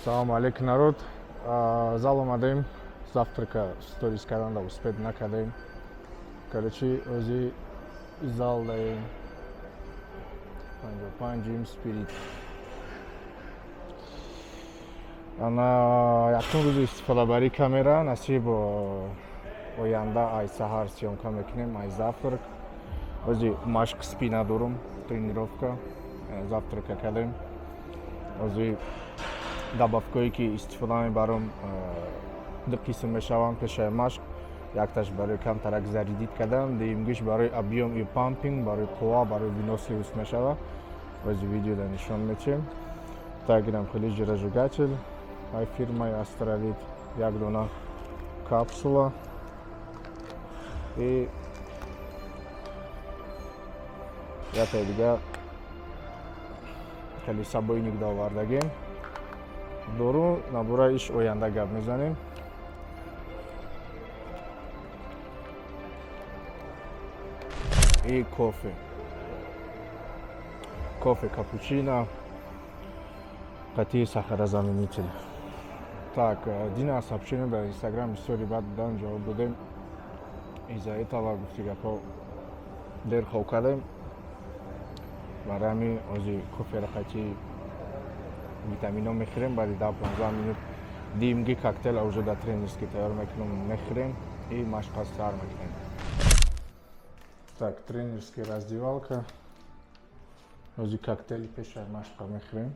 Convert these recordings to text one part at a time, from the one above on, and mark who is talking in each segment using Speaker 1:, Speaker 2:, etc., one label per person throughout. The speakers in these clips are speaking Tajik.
Speaker 1: Салому алейкум, народ. Зал омадем, завтрака сторис кардан успеть накардем. Короче, ози зал даем. 55 Gym Spirit. Ана якум рӯзи истифодабарии камера насиб, оянда ай саҳар съёмка мекунем, ай завтрак. Ози машқ спина дорум, тренировка, завтрака кардем. Ози добавкое ки истифода мебарам, ду қисм мешаванд пешаи машқ. Якташ барои камтарак зарядить кардан, дуюмгиш барои объём и пампинг, барои қувва, барои выносливость мешава. Ози видеода нишон метиҳем. Так, инам хеле жиросжигатель ай фирмаи Астравит, як дона капсула и якае дига хеле сабойник довардагем. Дору набора иш оянда гап мезанем. И кофе. Кофе капучино қатъи сахарозаменитель. Так, дина сообщение дар Инстаграм бисёри бад будан, ҷавоб додем. Из-за этого, гуфти гапҳо, дер хоб кардем. Барои ҳамин ози коферо қатъи витамино мехӯрем, баъди 10-15 минут димги коктейла уже дар тренерский тайёр мекунем, мехӯрем и машқа сар мекунем. Так, тренерский раздевалка. Ози коктейли пешаи машқа мехӯрем.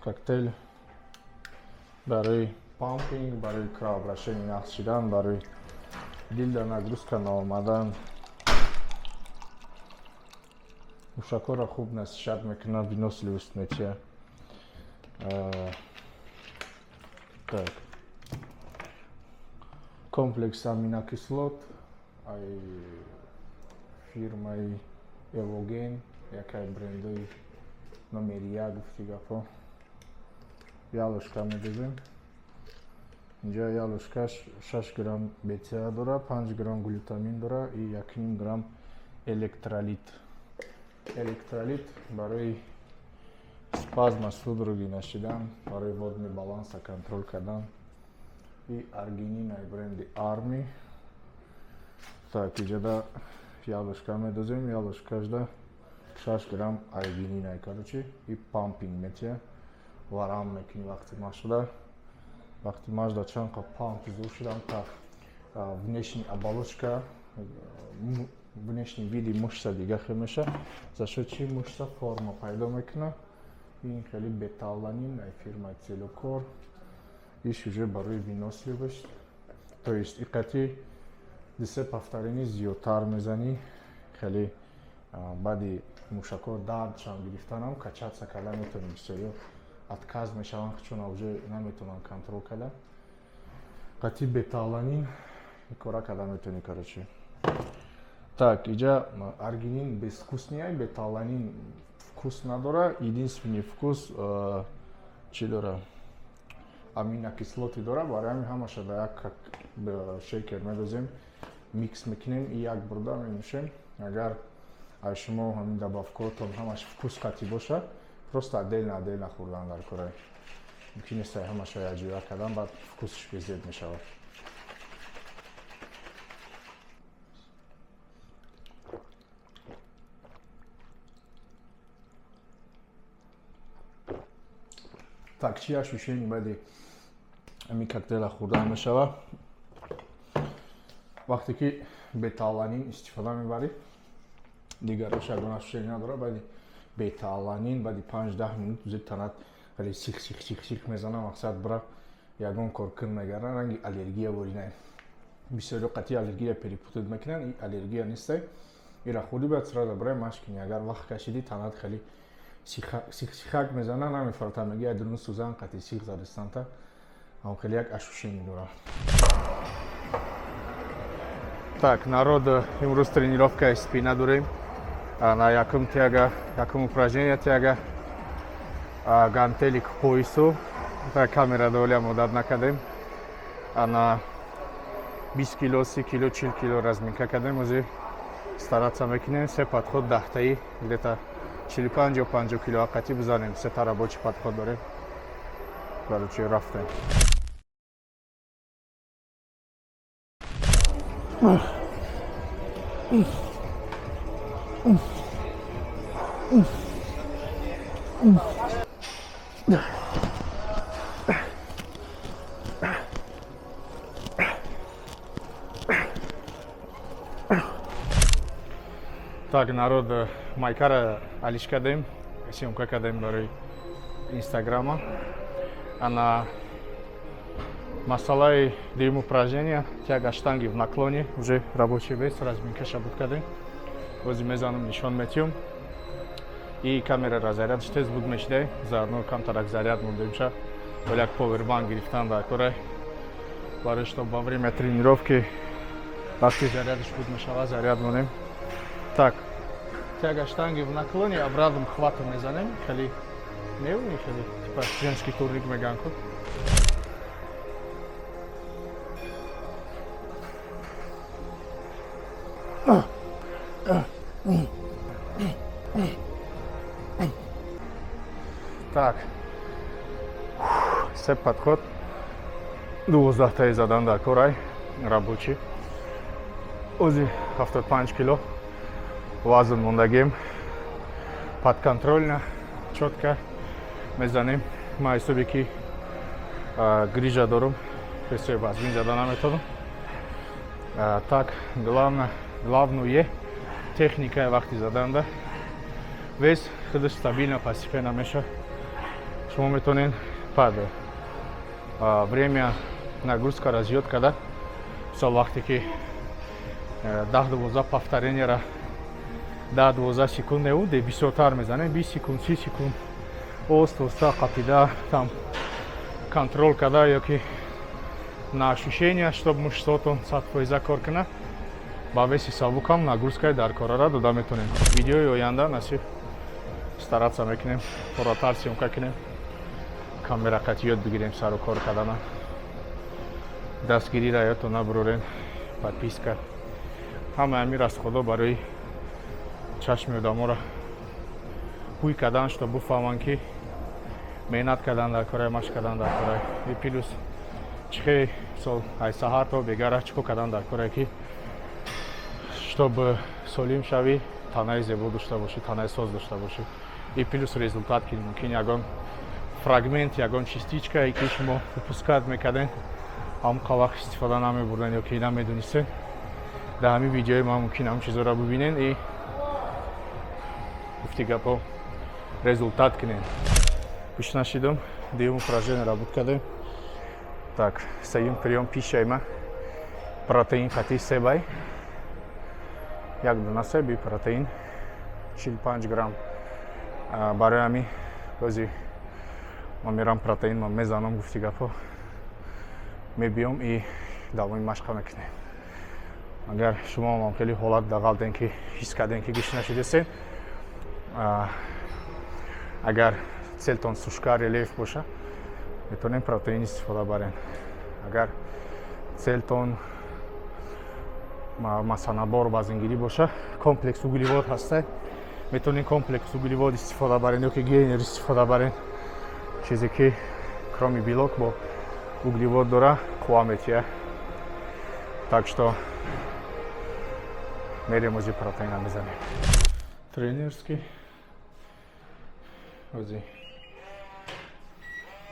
Speaker 1: Коктейл барои пампинг, барои кровообращение нақс шидан, барои дилда нагрузка наомадан, мушакҳоро хуб насишат мекунад, выносливость метиҳад. Так, комплекс аминокислот ай фирмаи Эвоген, якай брендои номери як, гуфти гапҳо. Як ложка медозем инҷа. Як ложкаш 6 грамм БЦА дора, 5 грамм глютамин дора и 1,5 грамм электролит. Электролит барои спазма, судороги нашидан, барои водный баланса контроль кардан. И аргинин ай бренди Арми. Так, иҷода як ложка медозем. Як ложкашда 6 грамм аргинин ай, короче, и пампинг метиҳад, варам мекунӣ вақти машқда. Вақти машқда чанд қа памп зур шудам, ка внешний оболочка, внешний види мышца дига хел меша. За счет чи мышца форма пайдо мекунад. Ин хеле беталанин ай фирмаи Целокор, иш уже барои выносливость, то есть иқати дисе повторение зиёдтар мезанӣ, хеле баъди мушакҳо дардшам гирифтанам качаться карда метавонӣ. Бисёриҳо отказ мешаванд, чун уже наметавонанд контроль карда. Қатъи беталанин кора карда метавонӣ, короче. Так, иҷа аргинин безвкусный ай, беталанин вкус надора. Единственный вкус чӣ дора? Аминокислоты дора. Барои ҳамин ҳамаша дар як шейкер медозем, микс мекунем и як бурда менӯшем. Агар аз шумо ҳамин добавкаотон ҳамаш вкус қатъӣ боша, просто отдельно отдельно хӯрдан дар кора. Мумкин нест ҳамаша якҷоя кардан, баъд вкусш безеб мешавад. Так, чи ощущение баъди ҳамин коктейла хӯрдан мешава? Вақте ки беталанин истифода мебарӣ, дигарош ягон ощущение надора. Баъди беталанин, баъди 5-10 минут зуд танат хеле сих сих сих сих мезана, мақсад бира ягон кор кун мегардад, ранги аллергия ворина. Бисёриҳо қатъи аллергия перепутать мекунанд, ин аллергия нестай. Ира хӯрдӣ, бояд сразу барои машқ кунӣ. Агар вақт кашидӣ, танат хеле сихсихак мезана, намефарта, меги ай дурун сӯзан қатъи сих задастанта. Ҳам хеле як ощущение дорад. Так, народ, имрӯз тренировкаи спина дорем. На якум тяга, якум упражнение тяга, гантели к поясу. Камера долям одат накардем. Ана 20 кило, 30 кило, 40 кило разминка кардем. Ози стараться мекунем се подход даҳтаи, где-то 45 ё 50 кило ақати бизанем. Сета рабочий подход дорем. Короче, рафтем. Так, народ, майкара алиш кардем, съёмка кардем барои инстаграма. Ана масъалаи дуюм упражнения, тяга штанги в наклоне, уже рабочий вес, разминкаша буд кардем. Ози мезанам, нишон метиём. И камера зарядш тез буд мешидай, заодно камтарак заряд мондемша. Вале як повербанк гирифтан дар корай. Барои что во время тренировки вақти зарядш буд мешава, заряд монем. Так, тяга штанги в наклоне, обратным хватом мезанем, хеле неуни, хеле типа женский турник меган ку. Так, се подход, 12таи задан дар корай рабочий. Ози 75 кило вазн мондагем, подконтрольно, чётко мезанем. Ман ҳисобе ки грижа дорум, весои вазмин зада наметавонам. Так, главное техникаи вақти заданда, вес худаш стабильно, постепенно меша. Шумо метавонед под время нагрузкаро зиёд карда, мисол, вақте ки 10-12 повторенияра 10-12 секунд неуде, бисёртар мезанем, 20 секунд, 30 секунд, оста оста қапида, там контрол карда ё ки на ощущение, чтоб мышцотон 100% кор кунад, ба веси сабукам нагрузкаи дар корара дода метавонем. Видеои оянда, насиб, стараться мекунем пурратар съёмка кунем, камера қати ёд бигирем сару кор кардана. Дастгириро ёдтон набурорен, подписка, ҳамаи ҳамин расходҳо барои чашми одаморо ҳуй кардан, что буфаҳманд, ки меҳнат кардан дар корай, машқ кардан дар корай. И плюс чихе мисол ай саҳар то бегара чӣ кор кардан дар корае, ки чтоб солим шавӣ, танаи зебо дошта бошӣ, танаи соз дошта бошӣ. И плюс результат, ки мумкин ягон фрагмент, ягон частичкае, ки шумо упускать мекарден, ҳамқа вақт истифода намебурден ё ки намедонистен, дар ҳамин видеои ман мумкин ҳамин чизоро бибинен и, гуфти гапо, результат кунем. Гӯш нашидум, дуюм упражнение буд кардем. Так, сеюм приём пишайма, протеин хати себай, як дона себи протеин 45 грамм. Барои ҳамин бози ман мерам, протеин ман мезанам, гуфти гапо, мебиём и давоми машқа мекунем. Агар шумо ҳам хеле ҳолат дағалден, ки ҳис кардем, ки гӯш нашидесен, агар целтон сушка, рельеф боша, метавонем протеин истифода барем. Агар целтон масса набор, вазнгирӣ боша, комплекс углевод ҳаста, метавонем комплекс углевод истифода барем ё ки гейнер истифода барем, чизе ки кроме белок бо углевод дора, қувва метиҳа. Так что мерем, ози протеина мезанем тренерский, ози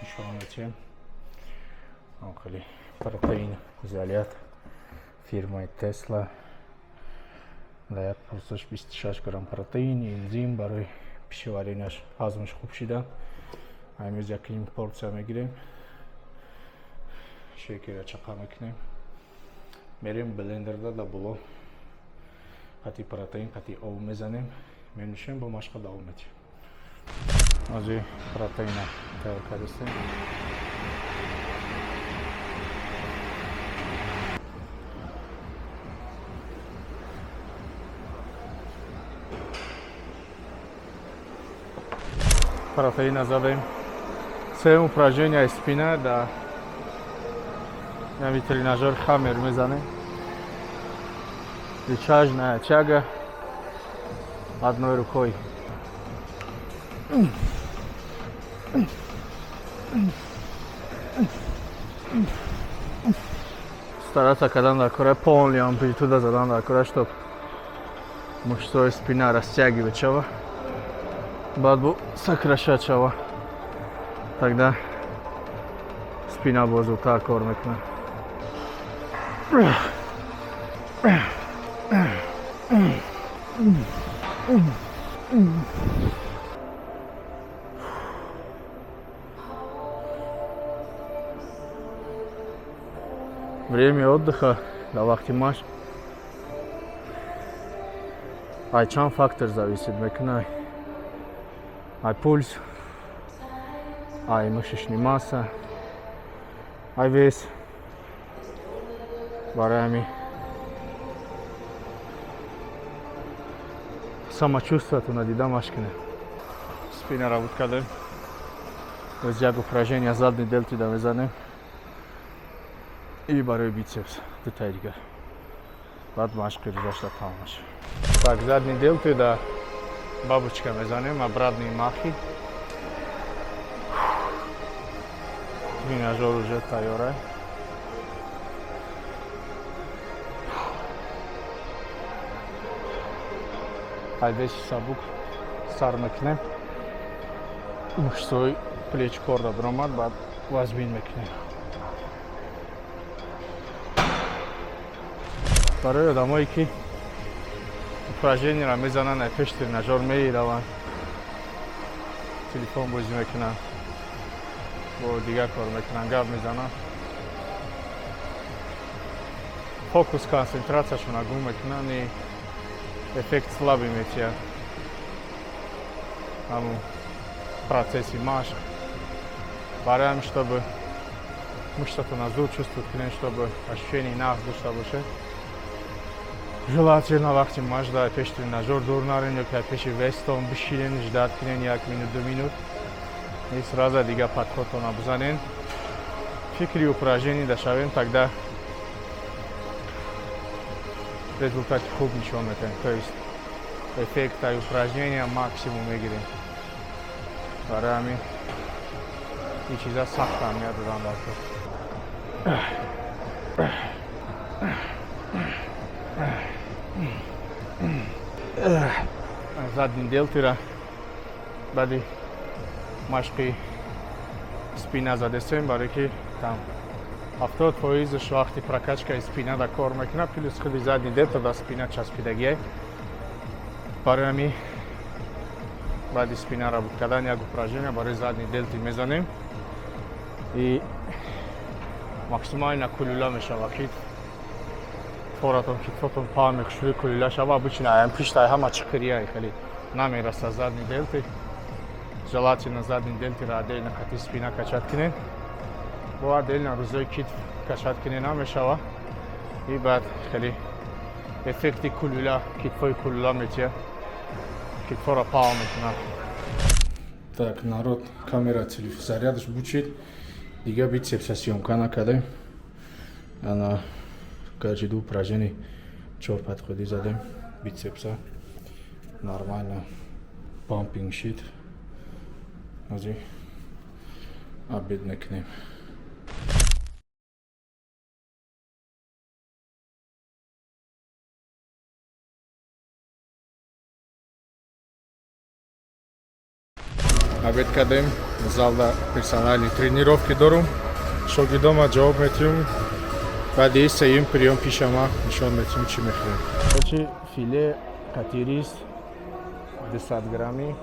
Speaker 1: нишон метиҳем. Хеле протеин изолят фирмаи Тесла, дар як пурсаш 26 грамм протеин, энзим барои пищеваренияш, ҳазмаш хуб шидан. Ҳамиз якним порция мегирем, шейкера чақа мекунем, мерем блендерда да боло қати протеин, қати об мезанем, менӯшем, бо машқа давом метиҳем. Ози протеина тайёр кардастем. Протеина задем. Сеюм упражнение спина, да нами тренажер Хаммер мезанем. Рычажная тяга одной рукой. Стараться кардан дар кора, полный амплитуда задан дар кора, чтоб мышцаи спина растягивать шава, баъд бо сокращать шава, тогда спина боз зудтар кор мекунад. Время отдыха дар вақти машқ ай чанд фактор зависит мекунад: ай пульс, ай мышечный масса, ай вес. Барои ҳамин самочувствиятона дида машқ кунед. Спинара буд кардем, боз як упражнение задний дельтида мезанем и барои бицепс дутаи дигар, баъд машқи гузашта тамом мешавад. Так, задний дельтида бабочка мезанем, обратные махи. Тренажер уже тайёра. Ай веси сабук сар мекунем, мышцаи плеч корда биромад, баъд вазбин мекунем. Барои одамое, ки упражнениеро мезананд, ай пеш тренажер мераванд, телефон бозӣ мекунанд, бо дигар кор мекунанд, гап мезананд, фокус, консентратсияшонро гум мекунанд и эффект слабый метиҳад ҳамун процесси машқ. Барои ҳамин, чтобы мышцатона зуд чувствовать кунед, чтобы ощущение нағз дошта бошед, желательно вақти машқ дар пеши тренажер дур нарен ё ки дар пеши вестон бишинен, ждать кунен як минут, 2 минут и сразу дига подходтона бизанен, фикри упражнение дашавем, тогда результати хуб нишон медиҳем, то есть эффекта упражнения максимум мегирем. Барои ҳамин ин чиза сахт аҳамият додан дар кор. Задний делтира баъди машқи спина задесем, барое ки там 70 фоизш вақти прокачкаи спина да кор мекунад, плюс худи задний делта да спина часпидагиай. Барои ҳамин баъди спинара буд кардан як упражнение барои задний делти мезанем и максимально кулюла мешава ки форатон, китфотон паҳн мехушӯи, кулюла шава. Обычно аям пиштай ҳама чиқирияй, хеле намераса задний делти. Желательно задний делтиро отдельно қати спина качать кунед, бо отдельно рӯзои китф качать кунед намешава и баъд хеле эффекти кулюла, китфои кулюла метиҳад, китфоро паҳн мекунад. Так, народ, камера зарядаш бучид, дига бицепса съёмка накардем. Ана, короче, ду упражнение чор подходи задем бицепса, нормально пампинг шид. Ҳозир обед мекунем. Обед кардем, залда персональный тренировки дорум, шогирдома ҷавоб метиҳум. Баъди сеюм приём пишама нишон метиҳум, чӣ мехӯрем. Короче, филе кати рис 200 грамми,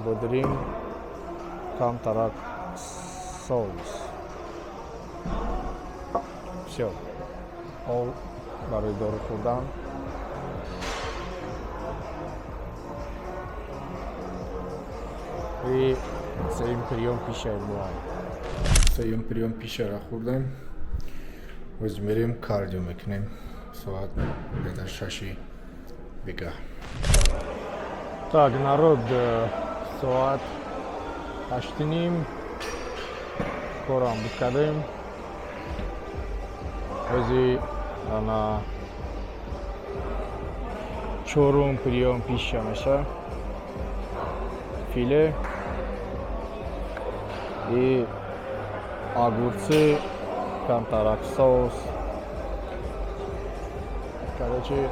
Speaker 1: бодринг, камтарак соус, всё, об барои дору хӯрдан. И сеюм приём пищаи моа. Сеюм приём пищара хӯрдем, боз мерем кардио мекунем, соат беда 6-и бегаҳ. Так, народ, соат 8:30, корам буд кардем. Ҳози ана чорум приём пища меша: филе и огурцы. Камтарак соус. Короче,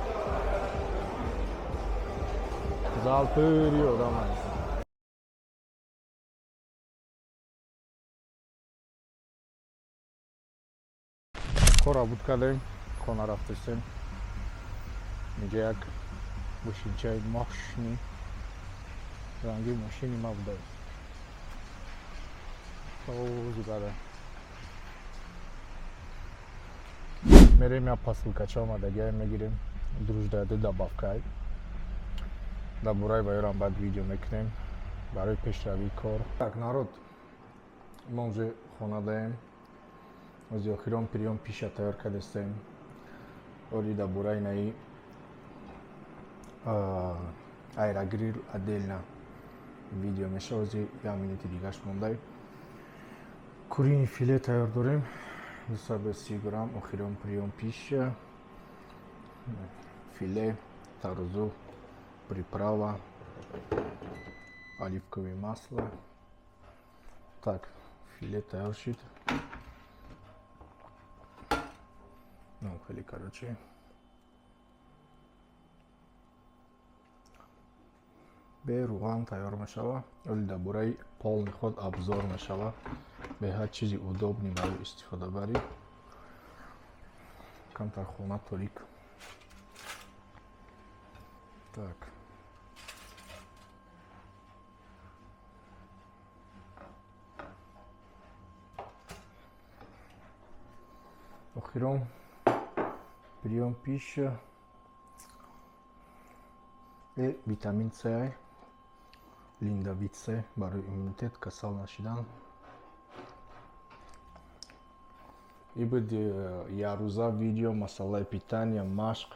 Speaker 1: зал пури одам аст. Кора буд кардем, хона рафтастем. Инҷа як мошинчаи мошини ранги мошини ма буда. Зибада. Мерем, як посылкача омадагиай, мегирем. Дружда ду добавкай. Дар бораи ваёрам баъд видео мекунем барои пешравии кор. Так, народ, мо уже хона даем. Ози охирон приём пища тайёр кардастем. Ори дар бораи наи аэрогриль отдельно видео меша. Ози як минути дигаш мондай. Куриный филе тайёр дорем, 230 грамм. Охирон приём пища, филе, тарозу, приправа, оливковое масло. Так, филе тайёр шид. Ну, хеле, короче, бе руған тайёр мешава. Оли дар бораи полный ход обзор мешава. Беҳад чизи удобный барои истифодабарӣ. Камтар хона торик. Так, охирон приём пища э витамин С, Линдавит С, барои иммунитет, касал нашидан. И буд якрӯза видео, масъалаи питания, машқ,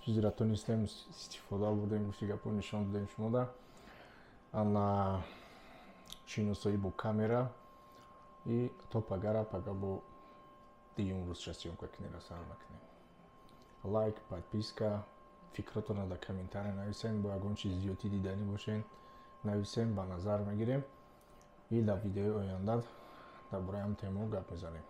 Speaker 1: чизеро тонистем истифода бурдем, гуфти гапо нишон додем шумода. Ана шиносоӣ бо камера. И то пагара, пага бо дуюм рӯзша съёмка кунера сар мекунем. Лайк, подписка, фикротонро дар комментария нависен. Бо ягон чиз зиёдтӣ диданӣ бошен, нависем, ба назар мегирем. И дар видеои оянда дар бораи ҳам темо гап мезанем.